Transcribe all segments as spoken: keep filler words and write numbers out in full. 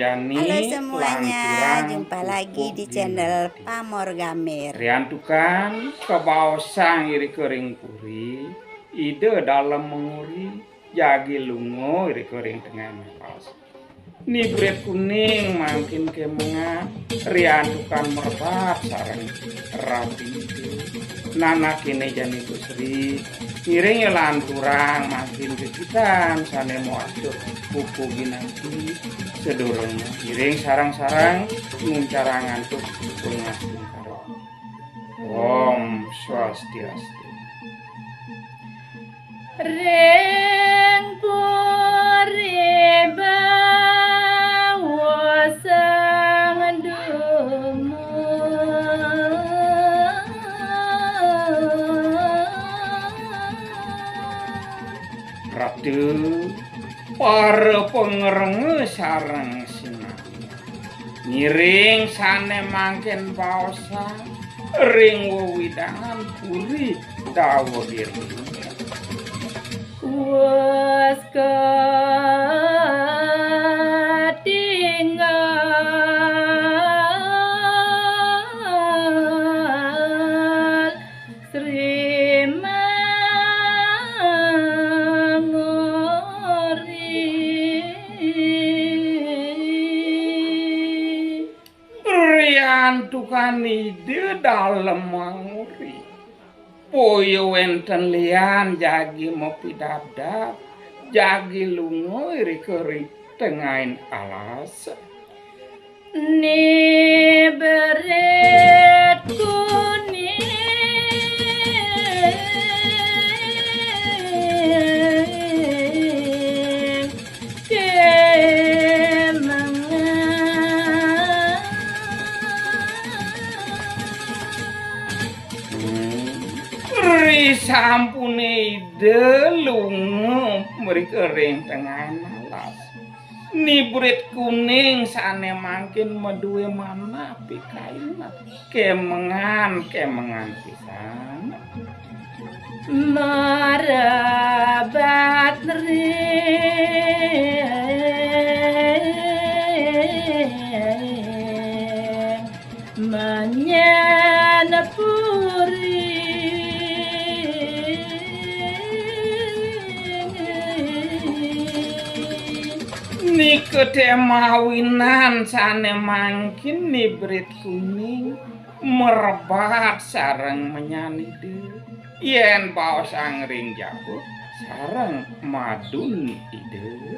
Jani Halo semuanya, lanturan jumpa lagi di channel Pamor Gamir. Riantukan kabaosang irika ring puri, Ida Dalem Manguri, jagi lunga irika ring tengahing alas. Ni Brit Kuning mangkin kemengan, riantukan merebat sareng rabi Ida. Nanakiné jani Gusri, ngiring lanturang mangkin gegitan sané mawastu pupu ginanti, sadurung ngiring sareng-sareng nguncarang antuk pungastungkara. Om Swastiastu. Ring puri baosang dumun. Ratu, para pangrengga sareng sinami. Ngiring sané mangkin baosang ring wewidangan puri Dawagiri. Wus katingal Sri Manguri. Riantukan Ida Dalem Manguri. Boya wénten lian jagi mapidabdab, jagi lunga irika ring tengahing alas. Ni Brit Kuning kemengan. Ri sampuné Ida lunga mrika ring tengahing alas. Ni Brit Kuning sané mangkin madué manah pikayunan. Kemengan, kemengan pisan. Marebat ring manyan puri. Nika té mawinan sané mangkin Ni Brit Kuning marebat sareng menyan Ida. Yén baosang ring jaba sareng madun Ida.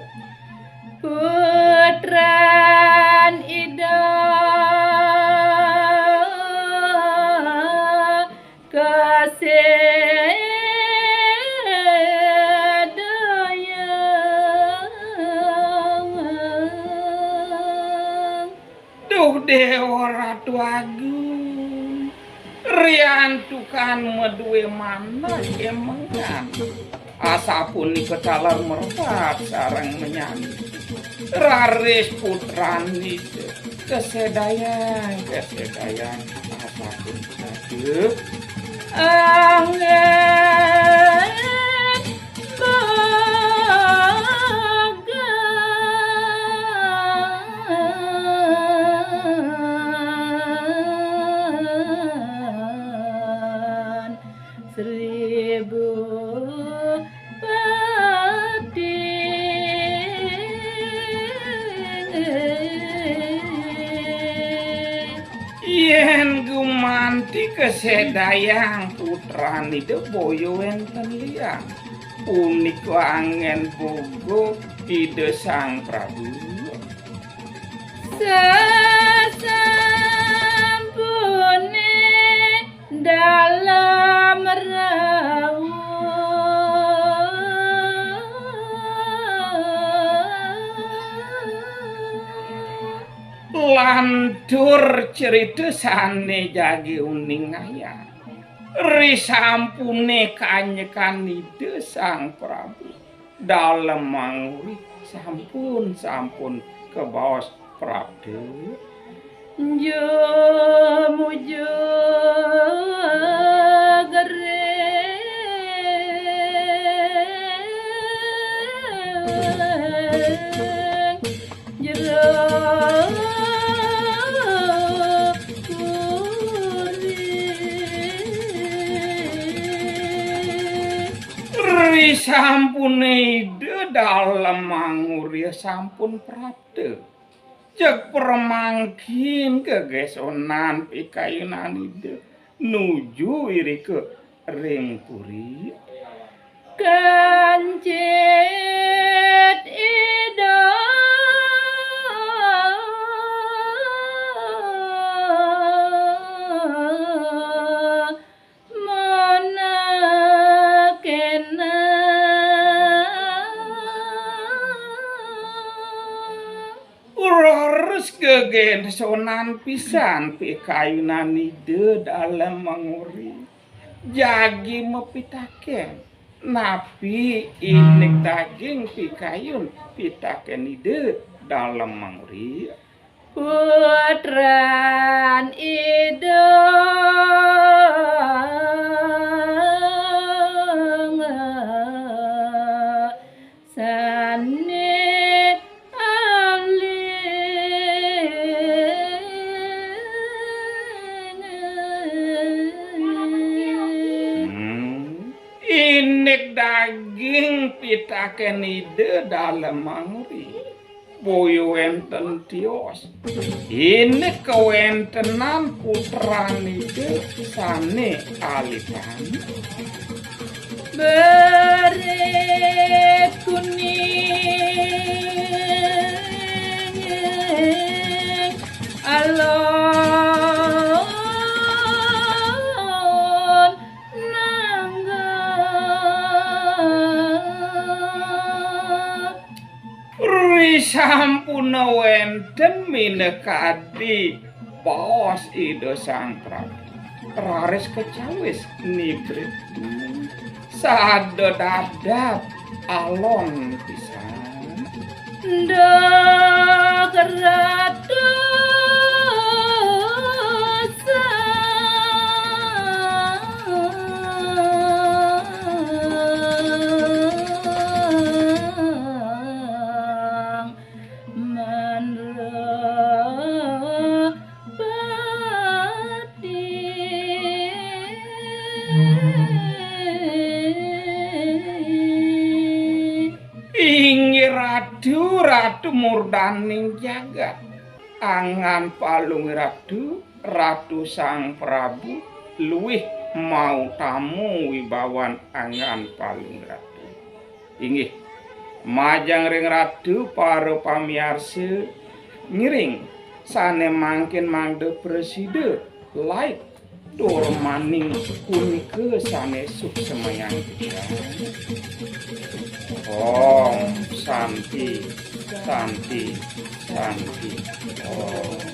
Putran Ida kasédayang. Duh Déwa Ratu Agung, riantukan madué manah kemengan. Asapunika taler merebat sareng menyan. Raris putran Ida kasédayang, kasédayang. Asapunika. Anggén bagan Sri Bupati. Yén gumanti kasédayang putran Ida boya wénten lian, punika anggén boga Ida Sang Prabu. Sasampuné Dalem rauh. Lantur cerita sané jagi uningayang. Risampuné kanyekan Ida Sang Prabu. Dalem manguri sampun, sampun kabaos prapta. Jumujuh gering jero Sampune Ida Dalem Manguri sampun prapta. Jeg pramangkin gegesonan pikayunan Ida nuju irika ring puri. Kancit Ida manakena. Raris gegesonan pisan pikayunan Ida Dalem Manguri. Jagi mapitaken, napi indik daging pikayun pitaken Ida Dalem Manguri? Putran Ida sane aling. Hmm. Indik daging pitaken Ida Dalem Manguri. Boya wenten tios. Indik kawentenan putran Ida sane alitan. Berit kuning alon nangga. Risampuna wenten minakadi baos Ida Sang Prabu. Raris kacawis nibrit. Sada dadap alon pisan. Ndak ratu sang manrapati. Inggih Ratu, Ratu murdaning jagat. Angan palung Ratu, Ratu Sang Prabu luih mautama wibawan angan palung Ratu. Inggih, majeng ring Ratu para pamiarsa, ngiring sane mangkin mangda prasida laib tur maning punika sane suksemayang titiang. Om Santi, Santi, Santi. Om.